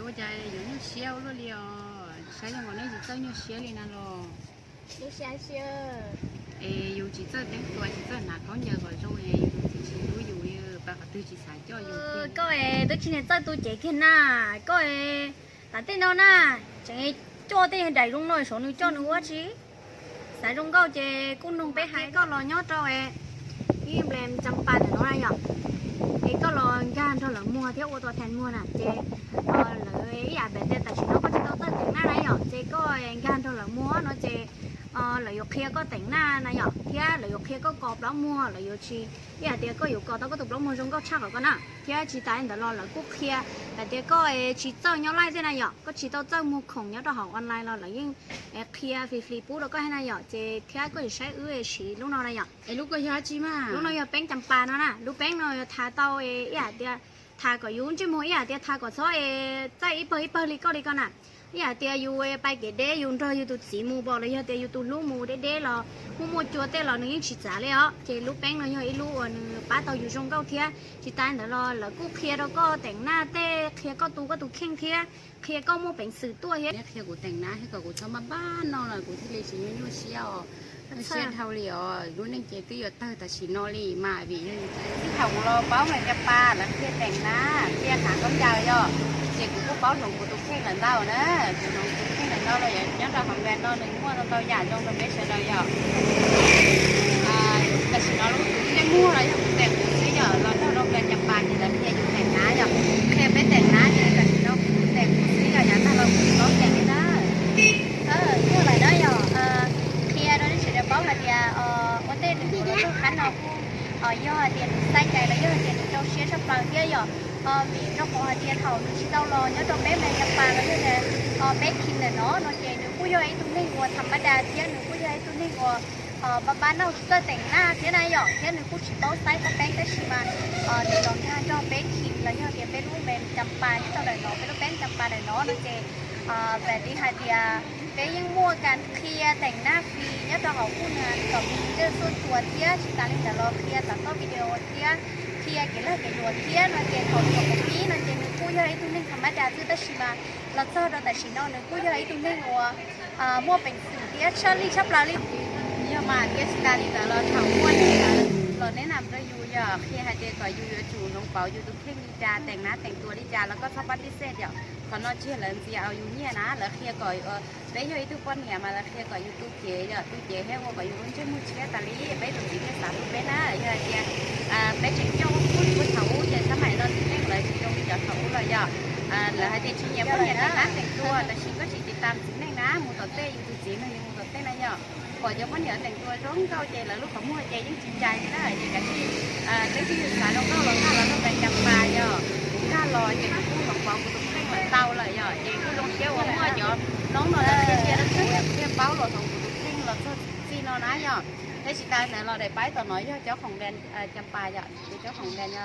Ua cas yuav nyuaj siab ua luaj li os? Saib zoo nkaus nej tsis txawj nyuaj siab li na los. Es yus tsis txawj teeb tua, tsis txawj hnav khaub ncaws kom zoo es yus txiv tsis hlub yus, pab qhov twg tsis xav coj yus. Koj twb tsis niag txawj tu cev kiag na, koj tam tej no na, tseem coj tej daim zoo no saum nws coj nws ua tsi. Xav zoo nkauj ces kuj nug peb hais. Koj los nyob rau ib nples Cas Pas ntawm no na yom, es koj los nkag nrog lawv muag thiab ua tua thas muag na ces lawv ib yam pem tias tam sim no koj tsis tau txawj teem naj na yom, ces koj nkag nrog lawv muag no ces lawv yuav qhia koj teem naj na yom, thiab lawv yuav qhia koj kos plaub muag, lawv yuav tsis ib yam tias koj yuav kos tau koj tus plaub muag zoo nkauj tshaj qhov koj na. Thiab tsis tas li ntawd los lawv kuj qhia hais tias koj tsis txawj nyob live tej na yom, koj tsis tau txawj muag khoom nyob rau hauv online los lawv yeej qhia flis flis pub rau koj thiab na yom, ces thiab koj yuav saib wb siv lub no na yom. Es lub koj yog dab tsi mas? Lub no yog peeb Cas Pas no na, lub peeb no yog thas tau ib yam tias thas kom yus ntsej muag ib yam tias thas kom txhob txaij ib pawg ib pawg li koj li ko na. Ib yam tias yus pais kev deb yus nrog yus tus txiv mus pom los yog tias yus tus hlub mus deb deb los muaj muaj cua tej los nws yeej tsis txav li os. Ces lub peeb no yog ib lub uas nws pab tau yus zoo nkauj thiab. Tsis tas li ntawd los lawv kuj qhia rau koj teem naj tej, qhia koj tu koj tus kheej thiab qhia koj muaj peev xwm tuaj thiab. Neb qhia kuv teem naj thiab kom kuv txhob npaj npaj no los kuv thiaj li tsis nyuaj nyuaj siab os. Nyuaj siab dhau li os, lub neej ces twb yuav tawg tam sim no li mas vim yog yus tsis txij thaum kuv los paub Cas Pas lawv qhia teem naj qhia hnav khaub ncaws yom, ces kuv kuj paub hloov kuv tus kheej lawm ntau na. Kuv hloov kuv tus kheej lawm ntau los nyob rau hauv nplais no nws muaj ntau ntau yam zoo rau peb sawv daws yom. Tam sim no lub kuv ntsej muag los yog kuv teem kuv xwb yom, los nrog rau nplais Cas Pas ces lawv qhia yus teem naj yom, qhia peb teem naj ces tam sim no kuv teem kuv xwb yom, yav tag los kuv tsis paub teem li na. Yog lawm na yom, qhia rau nej sawv daws paub hais tias ua ntej nws mus lawm lub qhab no kuj yog hais tias nws xav cai los yog hais tias nws rau siab tshaj plaws thiab yom. Vim rau qhov hais tias thaum nws tsis tau los nyob rau peb nplais Cas Pas los yog tias peb khis ntawm no no ces nws kuj yog ib tug neeg uas tham ma das thiab nws kuj yog ib tug neeg uas npaj npaj noj tsis txawj teem naj thiab na yom, thiab nws kuj tsis paub xaib pob peeb tab sis mas nws los nkag nrog peb khis los yog tias peb lub nplais Cas Pas nyob rau ntawm no, peb lub peeb Cas Pas ntawm no no ces vam li hais tias peb yeej muaj kas qhia teem naj fis nyob rau hauv kuj na kom mus ntsej xuaj txuas thiab tsis tas li ntawd los qhia txog txoj video thiab qhia kev lag kev luam thiab no ces thaum nws los pib no ces nws kuj yog ib tug neeg tham ma das xwb tab sis mas los txog rau tam sim no nws kuj yog ib tug neeg uas muaj peev xwm thiab tshaj lij tshaj plaws li. Yog mas thiab tsis tas li ntawd los thaum muaj neeg los neb nam rau yus yog qhia hais tias kom yus yuav tsum hloov pauv yus tus kheej li cas, teem naj teem tua li cas los koj txhob pab tib xej yom. Qhov no tsis yog lawv ntxias yus nyiaj na, lawv qhia kom peb yog ib tug poj niam mas lawv qhia kom yus tu cev yom, tu cev thiab ua kom yus lub ntsej muag tshiab tas li peb tus txiv thiaj xav hlub peb na. Yog hais tias peb tseem coj ua thaum ub ces xab maim no txiv neej lawv tsis zoo li cov thaum ub lawm yom. Lawv hais tias tsis nyiam poj niam teem nab teem tua, tab sis koj tsis tiv tam txiv neej na, mus tom tej yus tus txiv no yus mus tom tej na yom, pom cov poj niam teem tua zoo nkauj ces lawv lub qhov muag ces yeej tsis cais li na. Ces kav tsij peb twb yog xav zoo nkauj los nkag los rau nplais Cas Pas yom, kuv nkag los ces kuv kuj hloov pauv kuv tus kheej lawm ntau lawm yom, ces kuj zoo siab uas muaj cov noob no lawv qhia qhia rau kuv, qhia paub los hloov kuv tus kheej los txog txij no na yom. Thiab tsis tas ntawd los daim paib tom no yog cov khoom nplas Cas Pas yom, ces cov khoom nplas no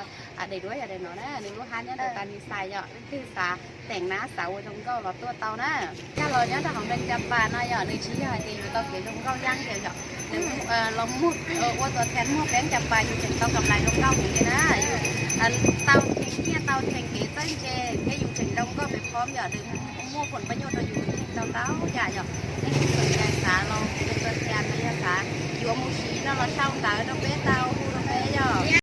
daim duab yog daim no na, nws lub hab nyob ntawm tas nis xais yom, leej twg xav teem nab xav ua zoo nkauj los tuaj tau na. Nkag los nyob rau hauv nplais Cas Pas no yom, nws tsis yog hais tias yus tau kev zoo nkauj yaj tias yom, nws los muag ua tua thas muag peeb Cas Pas yus tseem tau kam lais zoo nkauj heev li na. Yus tau theem nyiaj tau theem kev txawj ntse thiab yus tseem zoo nkauj pem phom yom, nws muaj phoom pab nyuj rau yus tus kheej tau ntau yam yom. Leej twg xav los ua tua thas los yog xav yuav mus siv no los sau ntawv rau peb tau hu rau peb yom.